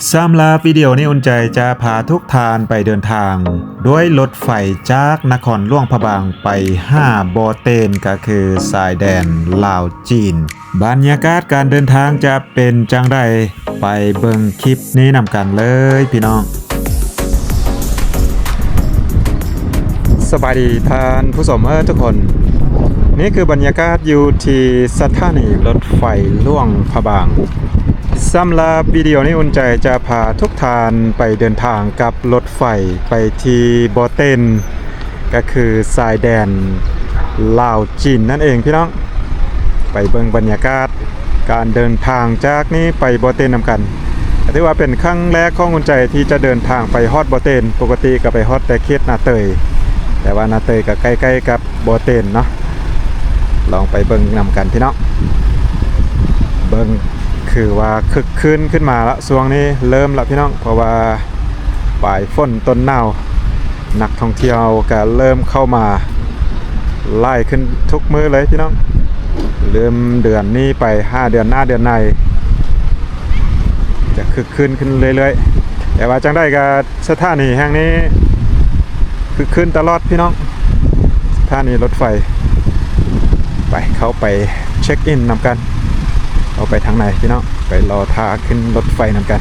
ສຳລັບວິດີໂອນີ້ ອຸ່ນໃຈຈະພາທຸກທ່ານໄປເດີນທາງດ້ວຍລົດໄຟຈາກນະຄອນຫຼວງພະບາງໄປຫາບໍ່ເຕັນ ກໍຄືຊາຍແດນລາວຈີນ. ບັນຍາກາດການເດີນທາງຈະເປັນຈັ່ງໃດ? ໄປເບິ່ງຄລິບນີ້ນຳກັນເລີຍພີ່ນ້ອງ. ສະບາຍດີທ່ານຜູ້ຊົມເອີທຸກຄົນ, ນີ້ຄືບັນຍາກາດຢູ່ທີ່ສະຖານີລົດໄຟຫຼວງພະບາງ. ສຳລັບວິດີໂອນີ້ ອຸ່ນໃຈຈະພາທຸກທ່ານໄປເດີນທາງກັບລົດໄຟໄປທີ່ບໍ່ເຕັນ ກໍຄືຊາຍແດນລາວຈີນນັ້ນເອງພີ່ນ້ອງ. ໄປເບິ່ງບັນຍາກາດການເດີນທາງຈາກນີ້ໄປບໍ່ເຕັນນຳກັນ. ກໍຖືວ່າເປັນຄັ້ງແລກຂອງອຸ່ນໃຈທີ່ຈະເດີນທາງໄປຮອດບໍ່ເຕັນ, ປົກກະຕິກໍໄປຮອດແຕ່ເຂດນາເຕີຍ, ແຕ່ວ່ານາເຕີຍກໍໃກ້ໆກັບບໍ່ເຕັນເນາະ. ລອງໄປເບິ່ງນຳກັນພີ່ນ້ອງ. ເບິ່ງຄືວ່າຄຶກຄື້ນຂຶ້ນມາລະ, ຊ່ວງນີ້ເລີ່ມລະພີ່ນ້ອງ, ເພາະວ່າ ປາຍຝົນຕົ້ນໜາວ, ນັກທ່ອງທ່ຽວກະເລີ່ມເຂົ້າມາຫຼາຍຂຶ້ນທຸກມື້ເລີຍພີ່ນ້ອງ. ເລີ່ມເດືອນນີ້ໄປຫາເດືອນໜ້າເດືອນໃນ ຈະຄຶກຄື້ນຂຶ້ນເລື້ອຍໆ. ແຕ່ວ່າຈັ່ງໃດກະສະຖານີແຫ່ງນີ້ຄຶກຄື້ນຕະຫຼອດພີ່ນ້ອງ, ສະຖານີລົດໄຟ. ໄປ ເຂົ້າໄປເຊັກອິນນຳກັນ, ເຂົ້າໄປທາງໃນພີ່ນ້ອງ, ໄປລໍຖ້າຂຶ້ນລົດໄຟນຳກັນ.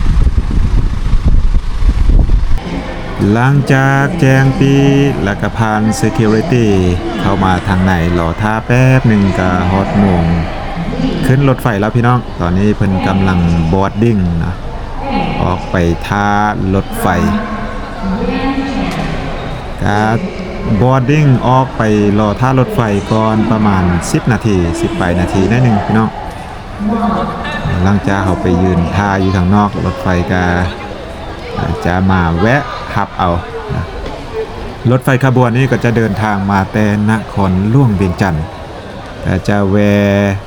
ຫຼັງຈາກແຈ້ງປີ້ ແລ້ວກະຜ່ານ security ເຂົ້າມາທາງໃນ, ລໍຖ້າແປັບໜຶ່ງກະຮອດໂມງຂຶ້ນລົດໄຟແລ້ວພີ່ນ້ອງ. ຕອນນີ້ເພິ່ນກຳລັງ boarding ເນາະ, ອອກໄປຖ້າລົດໄຟ. ກະ boarding ອອກໄປລໍຖ້າລົດໄຟກ່ອນປະມານສິບນາທີ, ສິບປາຍນາທີໜ້ອຍໜຶ່ງພີ່ນ້ອງ. ຫຼັງຈາກເຮົາໄປຢືນຖ້າຢູ່ທາງນອກ, ລົດໄຟກະຈະມາແວະຮັບເອົານະ. ລົດໄຟຂະບວນນີ້ກໍຈະເດີນທາງມາແຕ່ນະຄອນຫຼວງວຽງຈັນ, ກໍຈະແວ່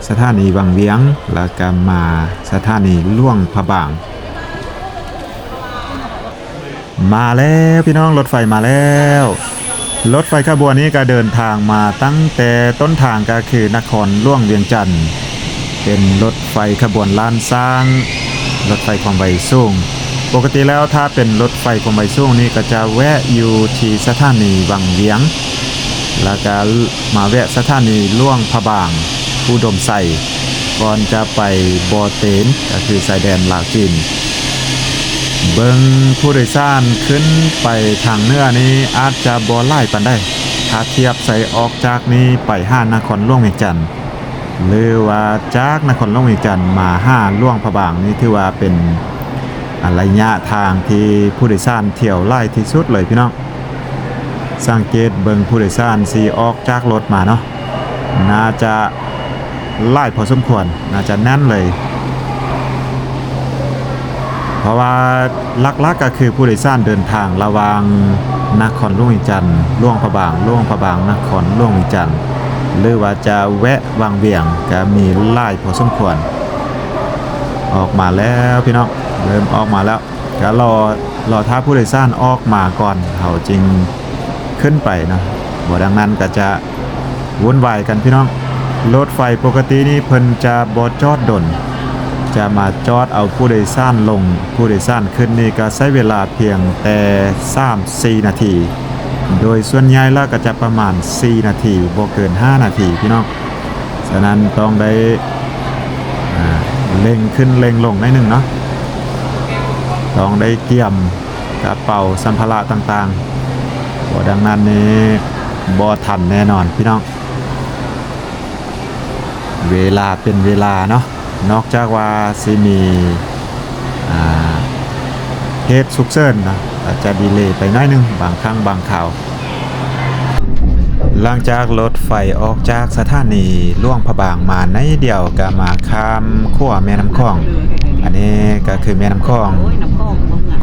ສະຖານີວັງວຽງ ແລ້ວກໍມາສະຖານີຫຼວງພະບາງ. ມາແລ້ວພີ່ນ້ອງ, ລົດໄຟມາແລ້ວ. ລົດໄຟຂະບວນນີ້ກໍເດີນທາງມາຕັ້ງແຕ່ຕົ້ນທາງ ກໍຄືນະຄອນຫຼວງວຽງຈັນ, ເປັນລົດໄຟຂະບວນລ້ານຊ້າງ, ລົດໄຟຄວາມໄວສູງ. ປົກກະຕິແລ້ວຖ້າເປັນລົດໄຟຄວາມໄວສູງນີ້ກໍຈະແວະຢູ່ທີ່ສະຖານີວັງວຽງ, ແລ້ວກໍມາແວະສະຖານີຫຼວງພະບາງ, ອຸດົມໄຊ, ກ່ອນຈະໄປບໍ່ເຕັນ ກໍຄືຊາຍແດນລາວຈີນ. ເບິ່ງຜູ້ໂດຍສານຂຶ້ນໄປທາງເໜືອນີ້ອາດຈະບໍ່ຫຼາຍປານໃດ, ຖ້າທຽບໃສ່ອອກຈາກນີ້ໄປຫານະຄອນຫຼວງວຽງຈັນ ຫຼືວ່າຈາກນະຄອນຫຼວງວຽງຈັນມາຫາຫຼວງພະບາງນີ້ ຖືວ່າເປັນ ອາ ໄລຍະທາງທີ່ຜູ້ໂດຍສານທ່ຽວຫຼາຍທີ່ສຸດເລີຍພີ່ນ້ອງ. ສັງເກດເບິ່ງຜູ້ໂດຍສານທີ່ອອກຈາກລົດມາເນາະ, ໜ້າຈະຫຼາຍພໍສົມຄວນ, ໜ້າຈະແໜ້ນເລີຍ. ເພາະວ່າຫຼັກໆກໍຄືຜູ້ໂດຍສານເດີນທາງລະຫວ່າງນະຄອນຫຼວງວຽງຈັນ, ຫຼວງພະບາງ, ຫຼວງພະບາງ, ນະຄອນຫຼວງວຽງຈັນ ຫຼືວ່າຈະແວະວັງວຽງ ກໍມີຫຼາຍພໍສົມຄວນ. ອອກມາແລ້ວພີ່ນ້ອງ, ເລີ່ມອອກມາແລ້ວ. ກໍລໍ ລໍຖ້າຜູ້ໂດຍສານອອກມາກ່ອນ ເຮົາຈຶ່ງຂຶ້ນໄປເນາະ, ບໍ່ດັ່ງນັ້ນກໍຈະວຸ່ນວາຍກັນພີ່ນ້ອງ. ລົດໄຟປົກກະຕິນີ້ເພິ່ນຈະບໍ່ຈອດດົນ, ຈະມາຈອດເອົາຜູ້ໂດຍສານລົງ, ຜູ້ໂດຍສານຂຶ້ນນີ້ກໍໃຊ້ເວລາພຽງແຕ່ສາມສີ່ນາທີ, ໂດຍສ່ວນໃຫຍ່ແລ້ວກໍຈະປະມານສີ່ນາທີ, ບໍ່ເກີນຫ້ານາທີພີ່ນ້ອງ. ສະນັ້ນຕ້ອງໄດ້ ອ່າ ເລັ່ງຂຶ້ນເລັ່ງລົງໜ້ອຍໜຶ່ງເນາະ, ຕ້ອງໄດ້ກຽມກະເປົາສຳພາລະຕ່າງໆ, ບໍ່ດັ່ງນັ້ນນີ້ບໍ່ທັນແນ່ນອນພີ່ນ້ອງ. ເວລາເປັນເວລາເນາະ, ນອກຈາກວ່າຊິມີ ອ່າ ເຫດສຸກເສີນເນາະ, ອາດຈະດີເລໄປໜ້ອຍໜຶ່ງບາງຄັ້ງບາງຄາວ. ຫຼັງຈາກລົດໄຟອອກຈາກສະຖານີຫຼວງພະບາງມາໜ້ອຍດຽວ ກໍມາຂ້າມຂົວແມ່ນ້ຳຂອງ. ອັນນີ້ກໍຄືແມ່ນ້ຳຂອງ,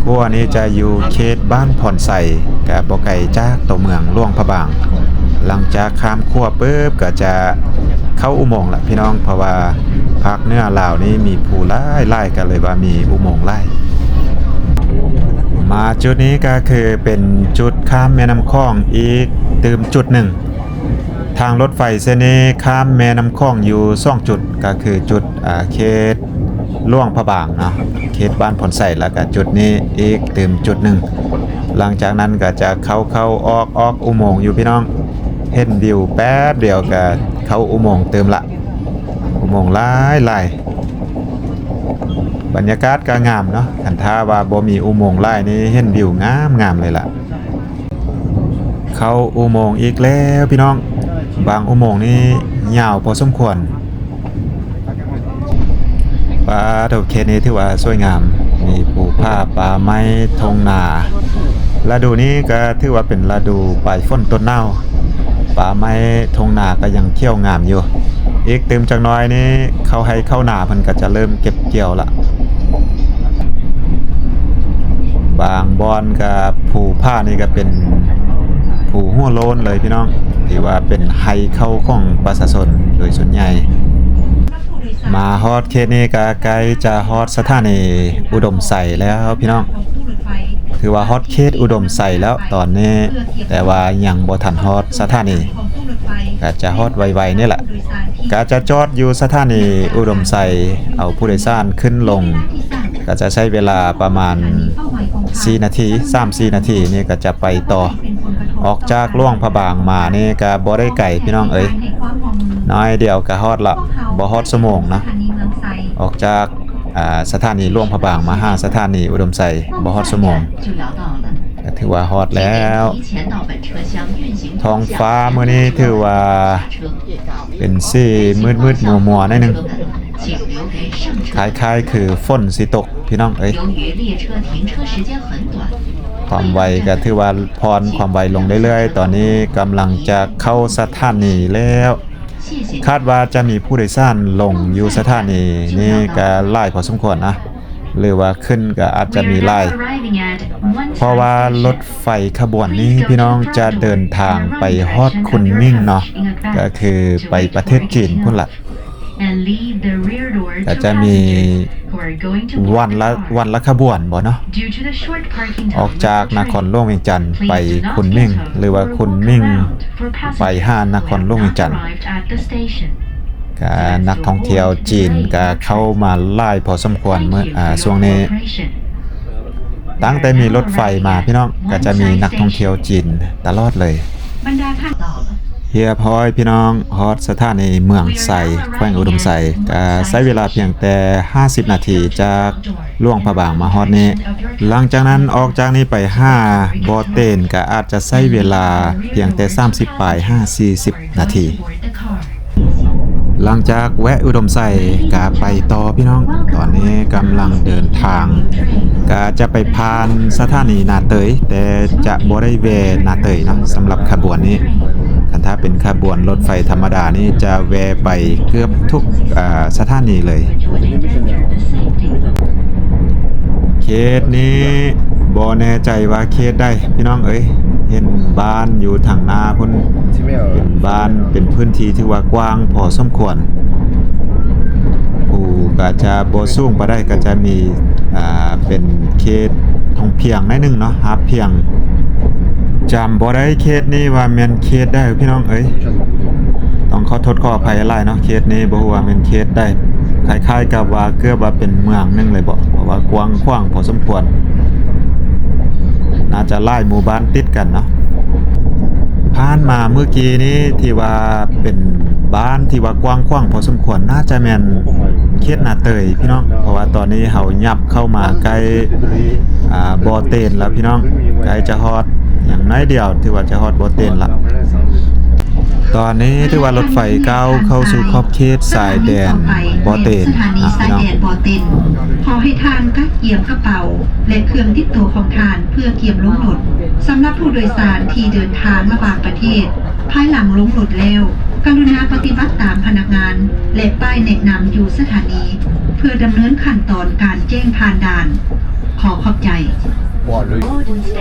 ຂົວນີ້ຈະຢູ່ເຂດບ້ານພອນໄຊ, ກໍບໍ່ໄກຈາກຕົວເມືອງຫຼວງພະບາງ. ຫຼັງຈາກຂ້າມຂົວປຶບ ກໍຈະເຂົ້າອຸໂມງລະພີ່ນ້ອງ, ເພາະວ່າ ພາກເໜືອລາວນີ້ມີພູຫຼາຍໆ ກໍເລີຍວ່າມີອຸໂມງຫຼາຍ. ມາຈຸດນີ້ກໍຄືເປັນຈຸດຂ້າມແມ່ນ້ຳຂອງອີກຕື່ມຈຸດໜຶ່ງ. ທາງລົດໄຟເສັ້ນນີ້ຂ້າມແມ່ນ້ຳຂອງຢູ່ສອງຈຸດ, ກໍຄືຈຸດ ອ່າ ເຂດ ຫຼວງພະບາງເນາະ ເຂດບ້ານພອນໄຊ ແລ້ວກະຈຸດນີ້ອີກຕື່ມຈຸດໜຶ່ງ. ຫຼັງຈາກນັ້ນກະຈະເຂົ້າໆອອກໆອຸໂມງຢູ່ພີ່ນ້ອງ. ເຫັນວິວແປັບດຽວກະເຂົ້າອຸໂມງຕື່ມລະ. ອຸໂມງຫຼາຍໆ ບັນຍາກາດກະງາມເນາະ. ຄັນຖ້າວ່າບໍ່ມີອຸໂມງຫຼາຍນີ້ ເຫັນວິວງາມໆເລີຍລະ. ເຂົ້າອຸໂມງອີກແລ້ວພີ່ນ້ອງ. ບາງອຸໂມງນີ້ຍາວພໍສົມຄວນ. ປາໂທ້ ເຂດນີ້ຖືວ່າສວຍງາມ ມີພູຜາ ປ່າໄມ້ ທົ່ງນາ. ລະດູນີ້ກະຖືວ່າເປັນລະດູປາຍຝົນຕົ້ນໜາວ. ປ່າໄມ້ ທົ່ງນາກະຍັງຂຽວງາມຢູ່. ອີກຕື່ມຈັກໜ້ອຍນີ້ ເຂົ້າໄຮ່ເຂົ້ານາເພິ່ນກະຈະເລີ່ມເກັບກ່ຽວລະ. ບາງບ່ອນກະພູຜານີ້ກະເປັນພູຫົວໂລ້ນເລີຍພີ່ນ້ອງ ທີ່ວ່າເປັນໄຮ່ເຂົ້າຂອງປະຊາຊົນໂດຍສ່ວນໃຫຍ່. ມາຮອດເຂດນີ້ກະໃກ້ຈະຮອດສະຖານີອຸດົມໄຊແລ້ວພີ່ນ້ອງ. ຖືວ່າຮອດເຂດອຸດົມໄຊແລ້ວຕອນນີ້ ແຕ່ວ່າຍັງບໍ່ທັນຮອດສະຖານີ. ກະຈະຮອດໄວໆນີ້ລະ. ກະຈະຈອດຢູ່ສະຖານີອຸດົມໄຊ ເອົາຜູ້ໂດຍສານຂຶ້ນລົງ. ກະຈະໃຊ້ເວລາປະມານສີ່ນາທີ ສາມສີ່ນາທີນີ້ກະຈະໄປຕໍ່. ອອກຈາກຫຼວງພະບາງມານີ້ກະບໍ່ໄດ້ໄກພີ່ນ້ອງເອີຍ ໜ້ອຍດຽວກະຮອດລະ. ບໍ່ຮອດຊົ່ວໂມງເນາະ. ອອກຈາກ ອາ ສະຖານີຫຼວງພະບາງມາຫາສະຖານີອຸດົມໄຊ ບໍ່ຮອດຊົ່ວໂມງ ກະຖືວ່າຮອດແລ້ວ. ທ້ອງຟ້າມື້ນີ້ຖືວ່າເປັນສີມືດໆມົວໆໜ້ອຍໜຶ່ງ ຄ້າຍໆຄືຝົນຊິຕົກພີ່ນ້ອງເອີຍ. ຄວາມໄວກະຖືວ່າຜ່ອນຄວາມໄວລົງເລື້ອຍໆ. ຕອນນີ້ກຳລັງຈະເຂົ້າສະຖານີແລ້ວ. ຄາດວ່າຈະມີຜູ້ໂດຍສານລົງຢູ່ສະຖານີນີ້ກະຫຼາຍພໍສົມຄວນນະ ຫຼືວ່າຂຶ້ນກະອາດຈະມີຫຼາຍ ເພາະວ່າລົດໄຟຂະບວນນີ້ພີ່ນ້ອງຈະເດີນທາງໄປຮອດຄຸນໝິງເນາະ ກະຄືໄປປະເທດຈີນພຸ້ນລະ. ກະຈະມີວັນລະ ວັນລະຂະບວນບໍເນາະ ອອກຈາກນະຄອນຫຼວງວຽງຈັນໄປຄຸນໝິງ ຫຼືວ່າຄຸນໝິງໄປຫານະຄອນຫຼວງວຽງຈັນ. ກະນັກທ່ອງທ່ຽວຈີນກະເຂົ້າມາຫຼາຍພໍສົມຄວນເມື່ອ ອາ ຊ່ວງນີ້. ຕັ້ງແຕ່ມີລົດໄຟມາພີ່ນ້ອງ ກະຈະມີນັກທ່ອງທ່ຽວຈີນຕະຫຼອດເລີຍ. ຮຽບຮ້ອຍພີ່ນ້ອງ ຮອດສະຖານີເມືອງໄຊ ແຂວງອຸດົມໄຊ ກະໃຊ້ເວລາພຽງແຕ່ຫ້າສິບນາທີຈາກຫຼວງພະບາງມາຮອດນີ້. ຫຼັງຈາກນັ້ນອອກຈາກນີ້ໄປຫາບໍ່ເຕນ ກະອາດຈະໃຊ້ເວລາພຽງແຕ່ສາມສິບປາຍຫາສີ່ສິບນາທີ. ຫຼັງຈາກແວະອຸດົມໄຊກະໄປຕໍ່ພີ່ນ້ອງ. ຕອນນີ້ກຳລັງເດີນທາງ ກະຈະໄປຜ່ານສະຖານີນາເຕີຍ ແຕ່ຈະບໍ່ໄດ້ແວ່ນາເຕີຍເນາະ ສຳລັບຂະບວນນີ້. ຄັນຖ້າເປັນຂະບວນລົດໄຟທຳມະດານີ້ຈະແວ່ໄປເກືອບທຸກ ອາ ສະຖານີເລີຍ. ເຂດນີ້ບໍ່ແນ່ໃຈວ່າເຂດໃດພີ່ນ້ອງເອີຍ. ເຫັນບ້ານຢູ່ທາງໜ້າພຸ້ນ ເປັນບ້ານ ເປັນພື້ນທີ່ຖືວ່າກວ້າງພໍສົມຄວນ. ພູກະຈະບໍ່ສູງປານໃດ ກະຈະມີ ອາ ເປັນເຂດທົ່ງພຽງໜ້ອຍໜຶ່ງເນາະ ຮາບພຽງ. ຈຳບໍ່ໄດ້ເຂດນີ້ວ່າແມ່ນເຂດໃດພີ່ນ້ອງເອີຍ. ຕ້ອງຂໍໂທດຂໍອະໄພຫຼາຍເນາະ ເຂດນີ້ບໍ່ຮູ້ວ່າແມ່ນເຂດໃດ. ຄ້າຍໆກັບວ່າເກືອບວ່າເປັນເມືອງໜຶ່ງເລີຍບໍ ເພາະວ່າກວ້າງຂວາງພໍສົມຄວນ. ໜ້າຈະຫຼາຍໝູ່ບ້ານຕິດກັນເນາະ. ຜ່ານມາມື້ກີ້ນີ້ທີ່ວ່າເປັນບ້ານທີ່ວ່າກວ້າງຂວາງພໍສົມຄວນ ໜ້າຈະແມ່ນເຂດນາເຕີຍພີ່ນ້ອງ ເພາະວ່າຕອນນີ້ເຮົາຫຍັບເຂົ້າມາໃກ້ ອາ ບໍ່ເຕນແລ້ວພີ່ນ້ອງ ໃກ້ຈະຮອດ ຍັງໜ້ອຍດຽວຖືວ່າຈະຮອດບໍ່ເຕນລະ. ຕອນນີ້ຖືວ່າລົດໄຟກ້າວເຂົ້າສູ່ຂອບເຂດຊາຍແດນບໍ່ເຕນນະພີ່ນ້ອງ. ຂໍໃຫ້ທ່ານກະກຽມກະເປົາ ແລະ ເຄື່ອງຕິດໂຕຂອງທ່ານເພື່ອກຽມລົງລົດ. ສຳລັບຜູ້ໂດຍສານທີ່ເດີນທາງລະຫວ່າງປະເທດ, ພາຍຫຼັງລົງລົດແລ້ວ, ກະລຸນາປະຕິບັດຕາມພະນັກງານ ແລະ ປ້າຍແນະນຳຢູ່ສະຖານີ ເພື່ອດຳເນີນຂັ້ນຕອນການແຈ້ງຜ່ານດ່ານ. ຂໍຂອບໃຈ.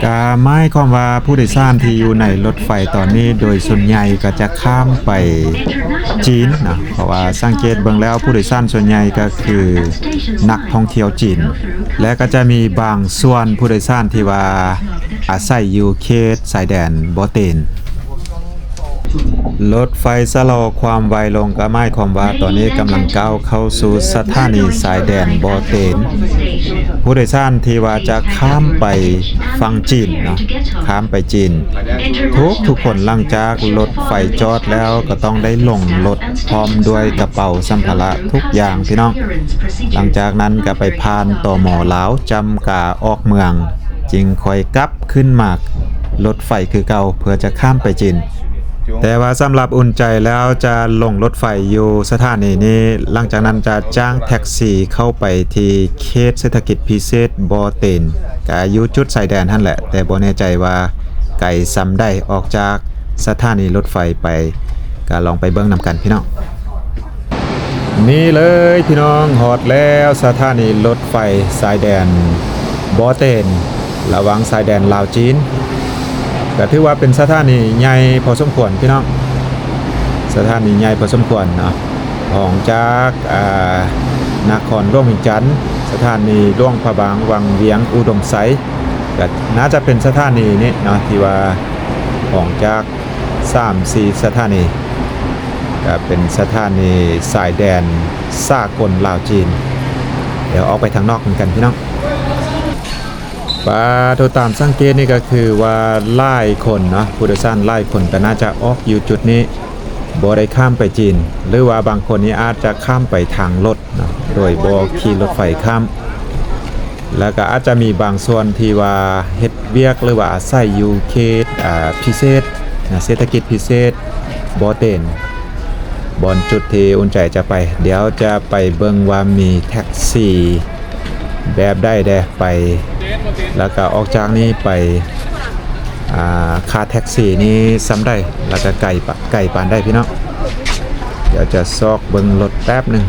ກະໝາຍຄວາມວ່າຜູ້ໂດຍສານທີ່ຢູ່ໃນລົດໄຟຕອນນີ້ ໂດຍສ່ວນໃຫຍ່ກະຈະຂ້າມໄປຈີນເນາະ ເພາະວ່າສັງເກດເບິ່ງແລ້ວ ຜູ້ໂດຍສານສ່ວນໃຫຍ່ກະຄືນັກທ່ອງທ່ຽວຈີນ ແລະ ກະຈະມີບາງສ່ວນຜູ້ໂດຍສານທີ່ວ່າອາໄສຢູ່ເຂດຊາຍແດນບໍ່ເຕນ. ລົດໄຟຊະລໍຄວາມໄວລົງ ກໍໝາຍຄວາມວ່າຕອນນີ້ກຳລັງກ້າວເຂົ້າສູ່ສະຖານີຊາຍແດນບໍ່ເຕັນ. ຜູ້ໂດຍສານທີ່ວ່າຈະຂ້າມໄປຝັ່ງຈີນເນາະ, ຂ້າມໄປຈີນ, ທຸກໆຄົນຫຼັງຈາກລົດໄຟຈອດແລ້ວ ກໍຕ້ອງໄດ້ລົງລົດພ້ອມດ້ວຍກະເປົາສຳພາລະທຸກຢ່າງພີ່ນ້ອງ. ຫຼັງຈາກນັ້ນກໍໄປຜ່ານ ຕມ ລາວ ຈຳກາອອກເມືອງ ຈຶ່ງຄ່ອຍກັບ ຂຶ້ນມາລົດໄຟຄືເກົ່າ ເພື່ອຈະຂ້າມໄປຈີນ. ແຕ່ວ່າສຳລັບອຸ່ນໃຈແລ້ວຈະລົງລົດໄຟຢູ່ສະຖານີນີ້, ຫຼັງຈາກນັ້ນຈະຈ້າງແທັກຊີເຂົ້າໄປທີ່ເຂດເສດຖະກິດພິເສດບໍ່ເຕັນ, ກະຢູ່ຈຸດຊາຍແດນຫັ້ນແຫຼະ, ແຕ່ບໍ່ແນ່ໃຈວ່າໄກສ່ຳໃດອອກຈາກສະຖານີລົດໄຟໄປ, ກະລອງໄປເບິ່ງນຳກັນພີ່ນ້ອງ. ນີ້ເລີຍພີ່ນ້ອງ, ຮອດແລ້ວສະຖານີລົດໄຟຊາຍແດນບໍ່ເຕັນ ລະຫວ່າງຊາຍແດນລາວຈີນ. ກະຖືວ່າເປັນສະຖານີໃຫຍ່ພໍສົມຄວນພີ່ນ້ອງ, ສະຖານີໃຫຍ່ພໍສົມຄວນເນາະ. ຮອງຈາກ ອາ ນະຄອນຫຼວງວຽງຈັນ, ສະຖານີຫຼວງພະບາງ, ວັງວຽງ, ອຸດົມໄຊ, ກະໜ້າຈະເປັນສະຖານີນີ້ເນາະ ທີ່ວ່າຮອງຈາກ ສາມສີ່ສະຖານີ, ກະເປັນສະຖານີຊາຍແດນສາກົນລາວຈີນ. ດຽວອອກໄປທາງນອກນຳກັນພີ່ນ້ອງ. ປາໂທ ຕາມສັງເກດນີ້ກະຄືວ່າຫຼາຍຄົນເນາະ, ຜູ້ໂດຍສານຫຼາຍຄົນກະໜ້າຈະອອກຢູ່ຈຸດນີ້, ບໍ່ໄດ້ຂ້າມໄປຈີນ ຫຼືວ່າບາງຄົນນີ້ອາດຈະຂ້າມໄປທາງລົດ ເນາະ ໂດຍບໍ່ຂີ່ລົດໄຟຂ້າມ. ແລ້ວກໍອາດຈະມີບາງສ່ວນທີ່ວ່າເຮັດວຽກ ຫຼືວ່າອາໄສຢູ່ເຂດ ອາ ພິເສດນະ, ເສດຖະກິດພິເສດບໍ່ເຕັນ, ບ່ອນຈຸດທີ່ອຸ່ນໃຈຈະໄປ. ດຽວຈະໄປເບິ່ງວ່າມີແທັກຊີແບບໃດແດ່ໄປ, ແລ້ວກໍອອກຈາກນີ້ໄປ ອາ ຄ່າແທັກຊີນີ້ສ່ຳໃດ ແລ້ວກໍໄກປະ ໄກປານໃດພີ່ນ້ອງ. ດຽວຈະຊອກເບິ່ງລົດແປັບໜຶ່ງ.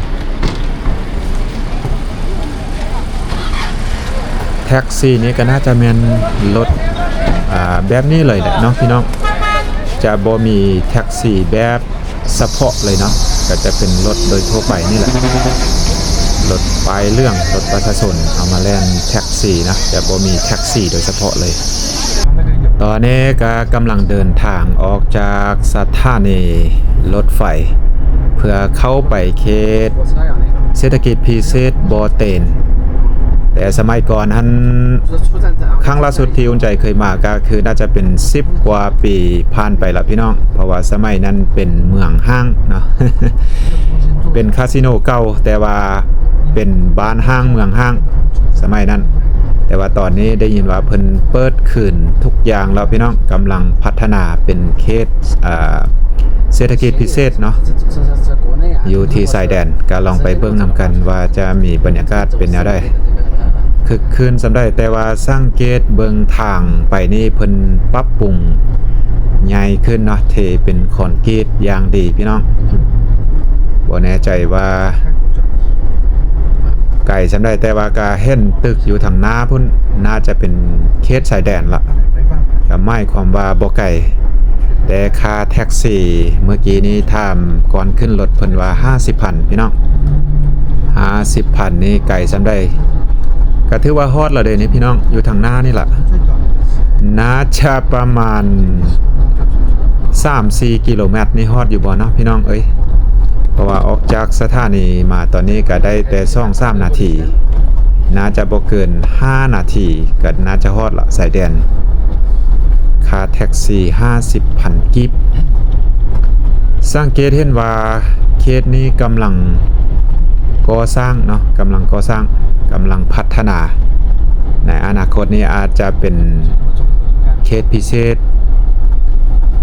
ແທັກຊີນີ້ກໍໜ້າຈະແມ່ນລົດ ອາ ແບບນີ້ເລີຍແຫຼະເນາະພີ່ນ້ອງ, ຈະບໍ່ມີແທັກຊີແບບສະເພາະເລີຍເນາະ, ກໍຈະເປັນລົດໂດຍທົ່ວໄປນີ້ແຫຼະ, ລົດປ້າຍເຫຼືອງ, ລົດປະຊາຊົນເອົາມາແລ່ນແທັກຊີນະ, ຈະບໍ່ມີແທັກຊີໂດຍສະເພາະເລີຍ. ຕອນນີ້ກໍກຳລັງເດີນທາງອອກຈາກສະຖານີລົດໄຟ ເພື່ອເຂົ້າໄປເຂດເສດຖະກິດພິເສດບໍ່ເຕັນ. ແຕ່ສະໄໝກ່ອນຫັ້ນ ຄັ້ງລ່າສຸດທີ່ອຸ່ນໃຈເຄີຍມາກໍຄືໜ້າຈະເປັນສິບກວ່າປີຜ່ານໄປລະພີ່ນ້ອງ, ເພາະວ່າສະໄໝນັ້ນເປັນເມືອງຮ້າງເນາະ, ເປັນຄາສິໂນເກົ່າ ແຕ່ວ່າເປັນບ້ານຮ້າງເມືອງຮ້າງສະໄໝນັ້ນ. ແຕ່ວ່າຕອນນີ້ໄດ້ຍິນວ່າເພິ່ນເປີດຄືນທຸກຢ່າງແລ້ວພີ່ນ້ອງ, ກຳລັງພັດທະນາເປັນເຂດ ອາ ເສດຖະກິດພິເສດເນາະ ຢູ່ທີ່ຊາຍແດນ. ກໍລອງໄປເບິ່ງນຳກັນວ່າຈະມີບັນຍາກາດເປັນແນວໃດ, ຄຶກຄື້ນສ່ຳໃດ. ແຕ່ວ່າສັງເກດເບິ່ງທາງໄປນີ້ເພິ່ນປັບປຸງໃຫຍ່ຂຶ້ນເນາະ, ເທເປັນຄອນກຣີດຢ່າງດີພີ່ນ້ອງ. ບໍ່ແນ່ໃຈວ່າໄກສ່ຳໃດ, ແຕ່ວ່າກໍເຫັນຕຶກຢູ່ທາງໜ້າພຸ້ນ, ໜ້າຈະເປັນເຂດຊາຍແດນລະ, ກໍໝາຍຄວາມວ່າບໍ່ໄກ. ແຕ່ຄ່າແທັກຊີມື້ກີ້ນີ້ຖາມກ່ອນຂຶ້ນລົດເພິ່ນວ່າຫ້າສິບພັນພີ່ນ້ອງ, ຫ້າສິບພັນນີ້ໄກສ່ຳໃດ? ກໍຖືວ່າຮອດແລ້ວເດ້ນີ້ພີ່ນ້ອງ, ຢູ່ທາງໜ້ານີ້ລະ, ໜ້າຈະປະມານສາມສີ່ກິໂລແມັດນີ້ ຮອດຢູ່ບໍ່ເນາະພີ່ນ້ອງເອີຍ? ເພາະວ່າອອກຈາກສະຖານີມາຕອນນີ້ກໍໄດ້ແຕ່ສອງສາມນາທີ, ໜ້າຈະບໍ່ເກີນຫ້ານາທີ ກໍໜ້າຈະຮອດລະຊາຍແດນ. ຄ່າແທັກຊີຫ້າສິບພັນກີບ. ສັງເກດເຫັນວ່າເຂດນີ້ກຳລັງກໍ່ສ້າງເນາະ, ກຳລັງກໍ່ສ້າງ, ກຳລັງພັດທະນາ. ໃນອະນາຄົດນີ້ອາດຈະເປັນເຂດພິເສດ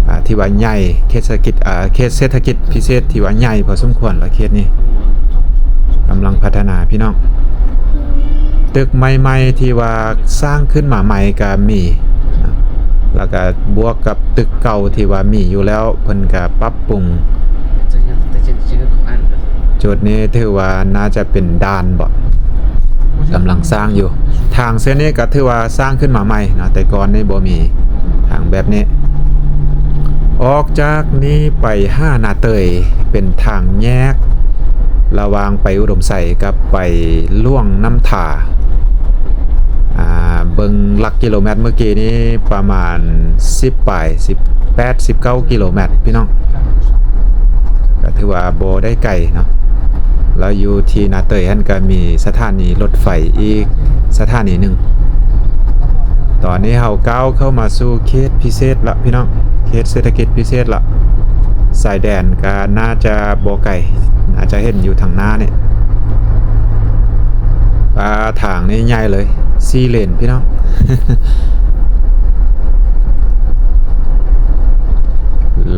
ອາ ທີ່ວ່າໃຫຍ່, ເຂດເສດຖະກິດ ອາ ເຂດເສດຖະກິດພິເສດທີ່ວ່າໃຫຍ່ພໍສົມຄວນລະເຂດນີ້. ກຳລັງພັດທະນາພີ່ນ້ອງ. ຕຶກໃໝ່ໆທີ່ວ່າສ້າງຂຶ້ນມາໃໝ່ກໍມີນະ, ແລ້ວກໍບວກກັບຕຶກເກົ່າທີ່ວ່າມີຢູ່ແລ້ວ ເພິ່ນກໍປັບປຸງ. ຈຸດນີ້ຖືວ່າໜ້າຈະເປັນດ່ານບໍ, ກຳລັງສ້າງຢູ່. ທາງເສັ້ນນີ້ກໍຖືວ່າສ້າງຂຶ້ນມາໃໝ່ເນາະ, ແຕ່ກ່ອນນີ້ບໍ່ມີທາງແບບນີ້. ອອກຈາກນີ້ໄປຫານາເຕີຍ ເປັນທາງແຍກລະຫວ່າງໄປອຸດົມໄຊກັບໄປຫຼວງນ້ຳທາ. ອາ ເບິ່ງຫຼັກກິໂລແມັດເມື່ອກີ້ນີ້ປະມານສິບປາຍ ສິບ ແປດສິບເກົ້າກິໂລແມັດພີ່ນ້ອງ ກໍຖືວ່າບໍ່ໄດ້ໄກເນາະ. ແລ້ວຢູ່ທີ່ນາເຕີຍຫັ້ນກໍມີສະຖານີລົດໄຟອີກສະຖານີໜຶ່ງ. ຕອນນີ້ເຮົາກ້າວເຂົ້າມາສູ່ເຂດພິເສດລະພີ່ນ້ອງ ເຂດເສດຖະກິດພິເສດລະ. ຊາຍແດນກໍໜ້າຈະບໍ່ໄກ ໜ້າຈະເຫັນຢູ່ທາງໜ້ານີ້. ປາ ທາງນີ້ໃຫຍ່ເລີຍ ສີ່ເລນພີ່ນ້ອງ.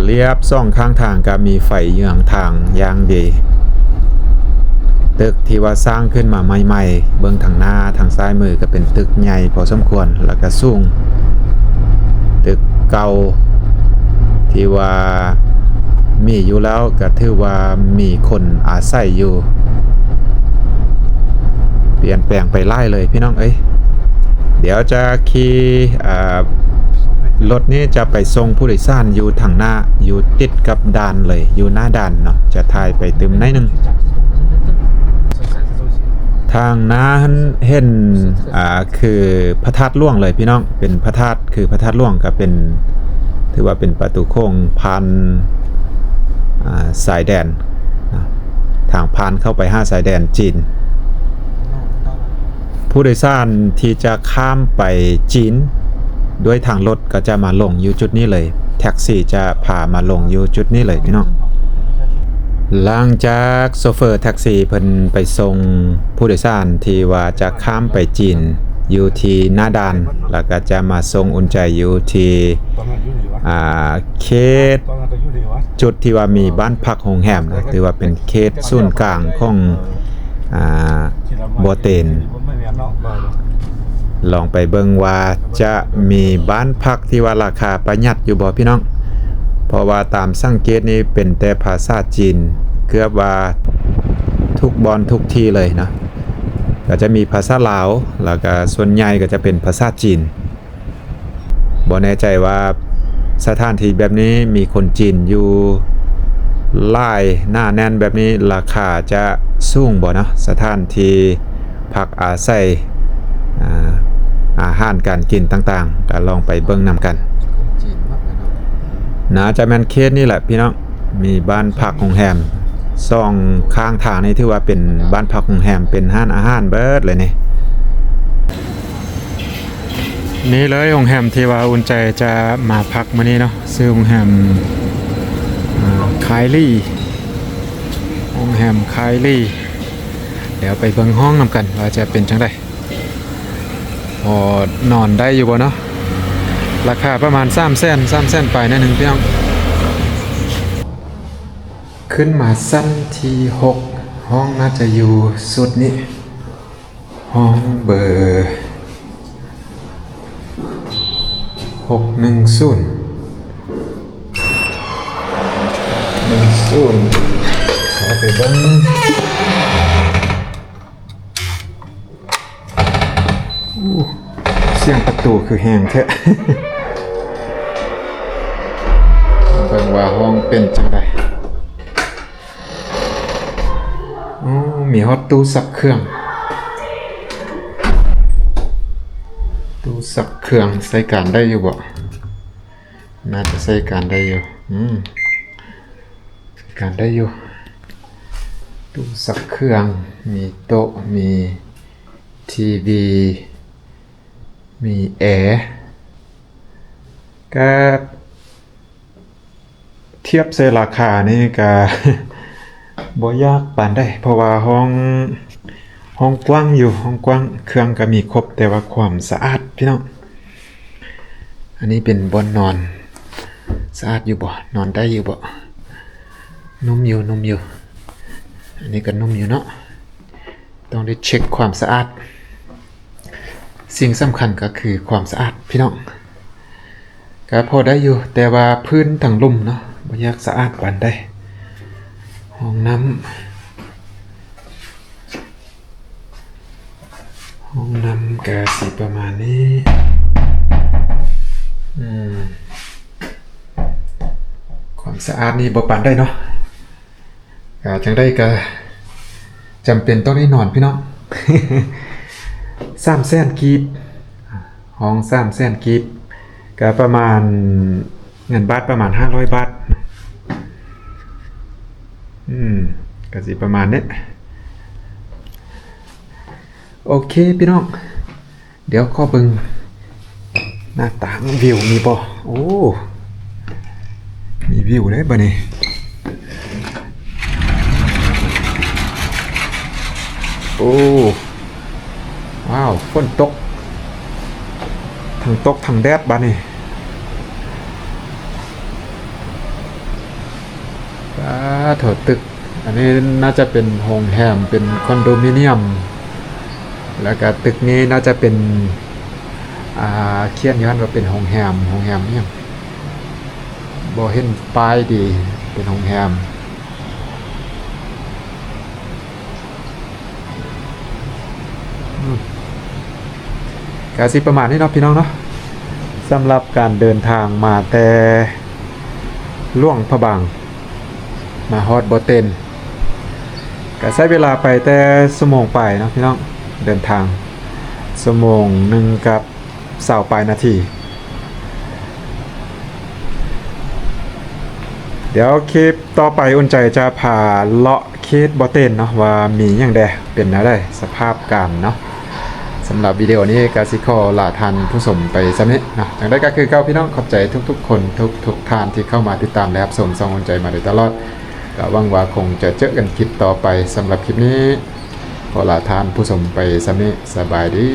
ລຽບສອງຂ້າງທາງກໍມີໄຟເຍືອງທາງຢ່າງດີ. ຕຶກທີ່ວ່າສ້າງຂຶ້ນມາໃໝ່ໆ ເບິ່ງທາງໜ້າ ທາງຊ້າຍມືກໍເປັນຕຶກໃຫຍ່ພໍສົມຄວນ ແລ້ວກໍສູງ. ຕຶກເກົ່າທີ່ວ່າມີຢູ່ແລ້ວກໍຖືວ່າມີຄົນອາໄສຢູ່. ປ່ຽນແປງໄປຫຼາຍເລີຍພີ່ນ້ອງເອີຍ. ດຽວຈະຂີ່ ເອີ ລົດນີ້ຈະໄປສົ່ງຜູ້ໂດຍສານຢູ່ທາງໜ້າ ຢູ່ຕິດກັບດ່ານເລີຍ ຢູ່ໜ້າດ່ານເນາະ. ຈະຖ່າຍໄປຕື່ມໜ້ອຍໜຶ່ງ. ທາງໜ້າຫັ້ນເຫັນ ອ່າ ຄືພະທາດຫຼວງເລີຍພີ່ນ້ອງ ເປັນພະທາດ ຄືພະທາດຫຼວງກໍເປັນ ຖືວ່າເປັນປະຕູໂຂງຜ່ານ ອ່າ ຊາຍແດນນະ ທາງຜ່ານເຂົ້າໄປຫາຊາຍແດນຈີນ. ຜູ້ໂດຍສານທີ່ຈະຂ້າມໄປຈີນດ້ວຍທາງລົດກໍຈະມາລົງຢູ່ຈຸດນີ້ເລີຍ ແທັກຊີຈະພາມາລົງຢູ່ຈຸດນີ້ເລີຍພີ່ນ້ອງ. ຫຼັງຈາກໂຊເຟີແທັກຊີເພິ່ນໄປສົ່ງຜູ້ໂດຍສານທີ່ວ່າຈະຂ້າມໄປຈີນຢູ່ທີ່ໜ້າດ່ານ ແລ້ວກໍຈະມາສົ່ງອຸ່ນໃຈຢູ່ທີ່ ອ່າ ເຂດ ຈຸດທີ່ວ່າມີບ້ານພັກໂຮງແຮມນະ ຖືວ່າເປັນເຂດສູນກາງຂອງ ອ່າ ບໍ່ເຕັນ. ລອງໄປເບິ່ງວ່າຈະມີບ້ານພັກທີ່ວ່າລາຄາປະຢັດຢູ່ບໍ່ພີ່ນ້ອງ. ເພາະວ່າຕາມສັງເກດນີ້ເປັນແຕ່ພາສາຈີນ ເກືອບວ່າທຸກບ່ອນທຸກທີ່ເລີຍເນາະ. ກໍຈະມີພາສາລາວ ແລ້ວກໍສ່ວນໃຫຍ່ກໍຈະເປັນພາສາຈີນ. ບໍ່ແນ່ໃຈວ່າສະຖານທີ່ແບບນີ້ມີຄົນຈີນຢູ່ຫຼາຍໜາແໜ້ນແບບນີ້ ລາຄາຈະສູງບໍ່ເນາະ? ສະຖານທີ່ພັກອາໄສ ອາ ອາຫານການກິນຕ່າງໆ ກໍລອງໄປເບິ່ງນຳກັນ. ໜ້າຈະແມ່ນເຂດນີ້ແຫຼະພີ່ນ້ອງ. ມີບ້ານພັກໂຮງແຮມ ສອງຂ້າງທາງນີ້ຖືວ່າເປັນບ້ານພັກໂຮງແຮມ ເປັນຮ້ານອາຫານເບິດເລີຍນີ້. ນີ້ເລີຍໂຮງແຮມທີ່ວ່າອຸ່ນໃຈຈະມາພັກມື້ນີ້ເນາະ ຊື່ໂຮງແຮມ ອ່າ ຄາຍລີ ໂຮງແຮມຄາຍລີ. ດຽວໄປເບິ່ງຫ້ອງນຳກັນວ່າຈະເປັນຈັ່ງໃດ. ພໍນອນໄດ້ຢູ່ບໍ່ເນາະ? ລາຄາປະມານສາມແສນ ສາມແສນປາຍໜ້ອຍໜຶ່ງພີ່ນ້ອງ. ຂຶ້ນມາຊັ້ນທີຫົກ ຫ້ອງໜ້າຈະຢູ່ຊຸດນີ້ ຫ້ອງເບີຫົກໜຶ່ງສູນ ໜຶ່ງສູນ ເຂົ້າໄປເບິ່ງ. ໂອ້ ສຽງປະຕູຄືແຮງແທ້. ເບິ່ງວ່າຫ້ອງເປັນຈັ່ງໃດ. ໂອ້ ມີຮອດຕູ້ຊັກເຄື່ອງ. ຕູ້ຊັກເຄື່ອງໃຊ້ການໄດ້ຢູ່ບໍ່? ໜ້າຈະໃຊ້ການໄດ້ຢູ່. ອືມ. ການໄດ້ຢູ່ ຕູ້ຊັກເຄື່ອງ ມີໂຕະ ມີທີວີ ມີແອ ກະທຽບໃສ່ລາຄານີ້ກະບໍ່ຍາກປານໃດ ເພາະວ່າຫ້ອງ ຫ້ອງກວ້າງຢູ່ ຫ້ອງກວ້າງ ເຄື່ອງກະມີຄົບ ແຕ່ວ່າຄວາມສະອາດພີ່ນ້ອງ. ອັນນີ້ເປັນບ່ອນນອນ ສະອາດຢູ່ບໍ່? ນອນໄດ້ຢູ່ບໍ່? ນຸ່ມຢູ່ ນຸ່ມຢູ່. ອັນນີ້ກໍນຸ່ມຢູ່ເນາະ. ຕ້ອງໄດ້ເຊັກຄວາມສະອາດ. ສິ່ງສຳຄັນກໍຄືຄວາມສະອາດພີ່ນ້ອງ. ກໍພໍໄດ້ຢູ່ ແຕ່ວ່າພື້ນທັງລຸ່ມເນາະ ບໍ່ຢາກສະອາດປານໃດ. ຫ້ອງນ້ຳ ຫ້ອງນ້ຳກະຊິປະມານນີ້. ອືມ ຄວາມສະອາດນີ້ບໍ່ປານໃດເນາະ. ກະຈັ່ງໃດກະຈຳເປັນຕ້ອງໄດ້ນອນພີ່ນ້ອງ. ສາມແສນກີບ ຫ້ອງສາມແສນກີບ ກະປະມານ ເງິນບາດປະມານຫ້າຮ້ອຍບາດ. ອືມ ກະຊິປະມານນີ້. ໂອເຄພີ່ນ້ອງ ດຽວຂໍເບິ່ງໜ້າຕ່າງ ວິວມີບໍ່? ໂອ້ ມີວິວເດ້ບາດນີ້. ໂອ້ ວ້າວ ຝົນຕົກ ທັງຕົກທັງແດດບາດນີ້. ປາໂທ້ ຕຶກ ອັນນີ້ໜ້າຈະເປັນໂຮງແຮມ ເປັນຄອນໂດມິນຽມ ແລ້ວກະຕຶກນີ້ໜ້າຈະເປັນ ອ່າ ຂຽນຢູ່ຫັ້ນວ່າເປັນໂຮງແຮມ ໂຮງແຮມອີ່ຫຍັງ ບໍ່ເຫັນປ້າຍດີ ເປັນໂຮງແຮມ. ອືມ ກະຊິປະມານນີ້ເນາະພີ່ນ້ອງເນາະ ສຳລັບການເດີນທາງມາແຕ່ຫຼວງພະບາງ ມາຮອດບໍ່ເຕັນ ກະໃຊ້ເວລາໄປແຕ່ຊົ່ວໂມງປາຍເນາະພີ່ນ້ອງ. ເດີນທາງຊົ່ວໂມງໜຶ່ງກັບຊາວປາຍນາທີ. ດຽວຄລິບຕໍ່ໄປ ອຸ່ນໃຈຈະພາເລາະເຂດບໍ່ເຕັນເນາະ ວ່າມີຫຍັງແດ່ ເປັນແນວໃດ ສະພາບການເນາະ. ສຳລັບວິດີໂອນີ້ກະຊິຂໍລາທ່ານຜູ້ຊົມໄປສ່ຳນີ້ເນາະ. ຈັ່ງໃດກະຄືເກົ່າພີ່ນ້ອງ ຂອບໃຈທຸກໆຄົນ ທຸກໆທ່ານທີ່ເຂົ້າມາຕິດຕາມ ແລະ ຮັບຊົມຊ່ອງອຸ່ນໃຈມາໂດຍຕະຫຼອດ. ກະຫວັງວ່າຄົງຈະເຈີກັນຄລິບຕໍ່ໄປ. ສຳລັບຄລິບນີ້ ຂໍລາທ່ານຜູ້ຊົມໄປສ່ຳນີ້. ສະບາຍດີ.